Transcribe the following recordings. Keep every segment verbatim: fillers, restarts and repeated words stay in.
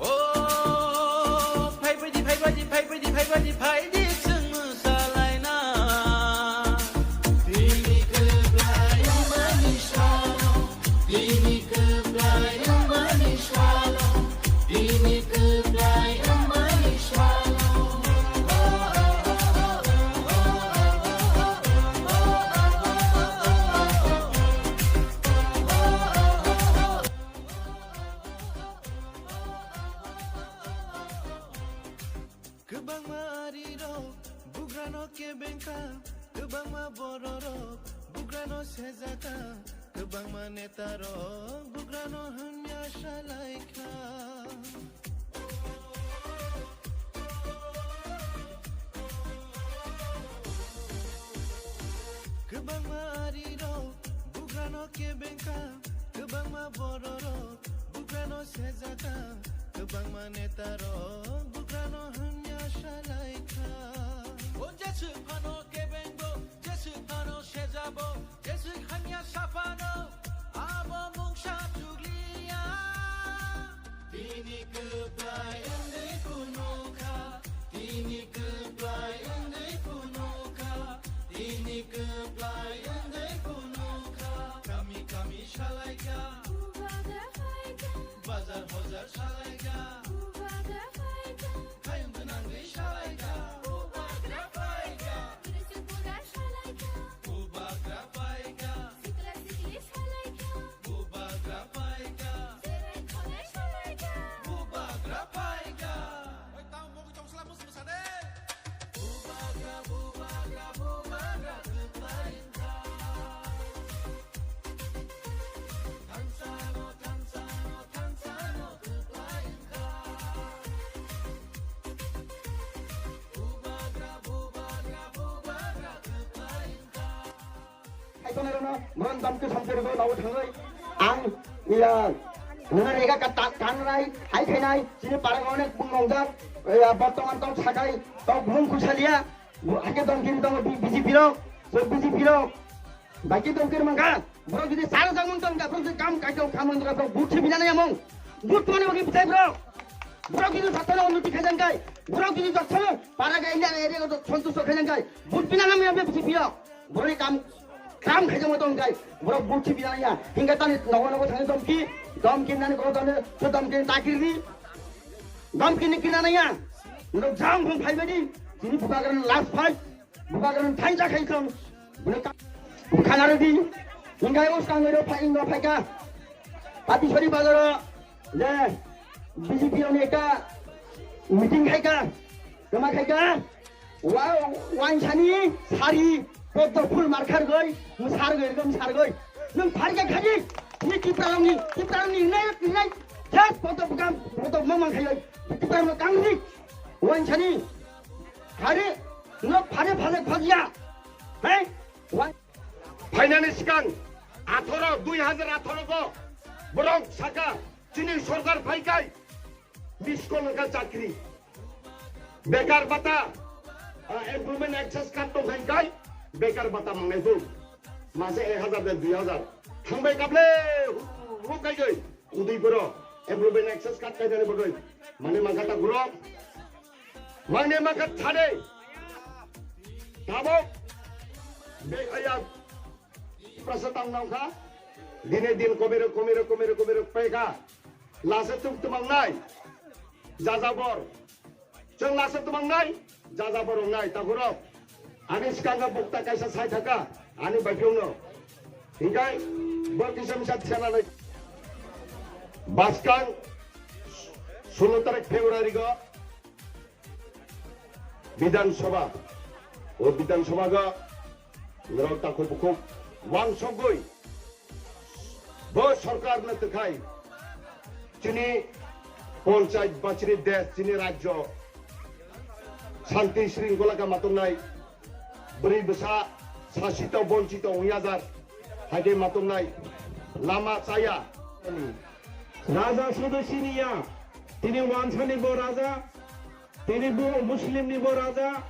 O, phai baidi, phai baidi, phai baidi, phai baidi, phai di chwng mwsalaina. Bini kwplai wngmani salo, bini kwplai wngmani salo, bini kwplai wngmani salo. Kwbangma arirok bugrano kebengkha, kwbangma bororok bugrano sejaka, kwbangma netarok bugrano hamya salaikha. Kwbangma arirok bugrano kebengkha, kwbangma bororok bugrano sejaka, kwbangma netarok bugrano hamya salaikha. O jeswk phano kebengbo, jeswk phano sejabo, jeswk hamya saphano, abo mungsa chukliya. Bini kwplai wngwi phunukha, bini kwplai wngwi phunukha, bini kwplai wngwi phunukha. Kami kami salaikha, bazar hojar salaikha, hayung gwnangwi salaikha. Bubagra paikha. Sikla sikli salaikha. Bubagra paikha. Sirai khonai salaikha. Bubagra paikha. Oi, tamo mogwi tong sala mus musade. Bubagra, bubagra, bubagra kwplai wngkha. Thansano, thansano, thansano kwplai wngkha. Bubagra, bubagra, bubagra kwplai wngkha. Kaitornairokno, boron damkhe samcharigo nao thangwi ang, iya, nana rega ka ta-, tangnai, hai khainai, chini parang onek bung nongjak, iya, bortoman tong sakai, tong bung khusaliya, bu-, hake tong kini tongo B J P rok, so B J P rok, bai khe tong kini mangkha, borok jodi sara jak mung tong kha, borok jodi kam kaitong kha mung tong kha, borok buthi binani amung, but mani wagi bwsai borok, borok jodi jotono unnoti khaijak kai, borok jodi jotono para ga India area ko sontusto khaijak kai, but binani amung B J P rok. Borokni kam, kam khaijak tong khe, borok buchi binaya. Hingke tani nogo nogo thangwi domki, domki nani kok tani, so domki takirni, domki ni kinanaya. Norok jang phung phaibaidi, chini bubagrano last fight, bubagrano thainja khai tong. Bini ka-, khana rwdi, hingke o swkang rok phai, wngno phaika. Patisori bazaro, je, B J P rokni ekta meeting khaika, toma khaika. Wa-, wansani sari poddo phul markha rwgwi, mwsa rwgwi, rwgwi mwsa rwgwi. Nwng pharikha khaji, ni Tipra rokni, Tipra rokni wngnai, wngnai, just poddo bwkang, poddo mang mang khaiwi, Tipra rokno kangni, wansani, hari, nwng phare phale khojya, hai, wan- Phainani swkang atharo, dui hazar atharo go borok saka, chini sorkar phaikai, miss call wngkha chakri. Bekar bata, ah, employment access card tong khai kai, bekar bata mangnai phung. Mase ek hazar de dui hazar. Thangbai kable, hu, hu, kai goi. Udui boro, employment access card kai dani bagoi. Mane mangkha ta guro. Mane mangkha thade. Tabok. Be aya. Prasa tang nang kha. Dine din komero, komero, komero, komero, peka. Lasa tuk tumang nai. Jajabor. Chwng lasa tumang nai. Jaja borok nai takhurok. Ani swkango bukta kaisa sai thaka ani baiphiyungno. Hinkhe bo kisa misa thenanai. Baskang sulo tarik February go Bidhan Sabha. O Bidhan Sabha go norok takhuk bukhuk wansogwi bo sorkar no twkhai chini ponchayat bachini desh, chini rajyo shanti shringkhola khe matongnai, bwrwi bwsa sasito bonchito wngya jar, haikhe matongnai lama chaya. Raja sudu siniya, tini wansani bo raja, tini bo Muslim ni bo raja,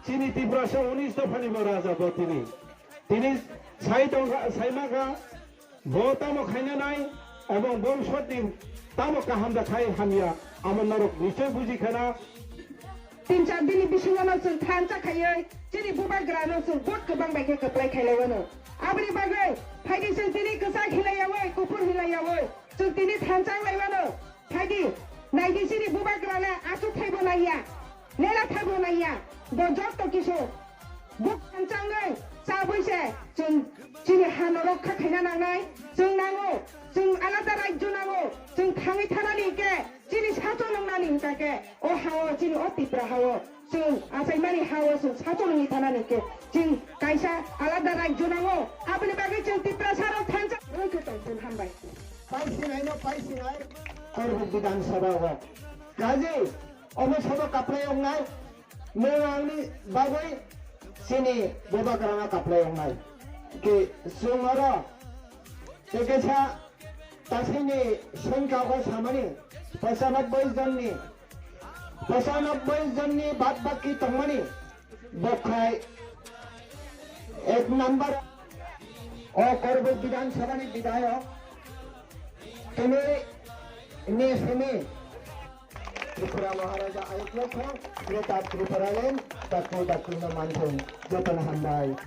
chini Tiprasa unis dopha ni bo raja bo tini. Tini sai tongkha, sai makha, bo tamo khaina nai, ebong bongshot ni tamo kaham da khai hamya, amo norok nichoi buji khana. Tin char din ni bisingo no chwng thansa khaiwi, chini bubagra no chwng vote kwbang bai khe kwplai khailaiwano. Aboni bagwi phaidi chwng tini kwchak hilaiyawi, kuphur hilaiyawi, chwng tini thansa laiwano. Phaidi, naidi chini bubagrano achuk thaibo naiya, lela thaibo naiya, bo jotto kisu buk thanchangwi chabwi se chwng chini hano rokha khaina nangnai, chwng nango, chwng alada rajyo nango, chwng thangwi thanani hinkhe chini sachol wngnani hinkhe o hao chini o Tipra hao. Chwng achaimani hao chwng sachol wngwi thanani khe chwng kaisa alada rajyo nango. Aboni bagwi chwng Tiprasa rok thansa wngwi khe tongthun hambai. Paisinai no paisinai Karbook Bidhan Sabha o. Kaje omo sabo kaplai wngnai, nwng angni bagwi chini bubagrano kaplai wngnai. Ke chwng oro tei kaisa Tasini songkha o samani pachanobboi jonni, pachanobboi jonni bad baki tongmani bokhai ek number o Karbook Bidhan Sabha ni bidhayok tini ni simi Tripura Maharaja ayuk lokho, Greater Tripura Land, daku daku no manthung, jotono hambai.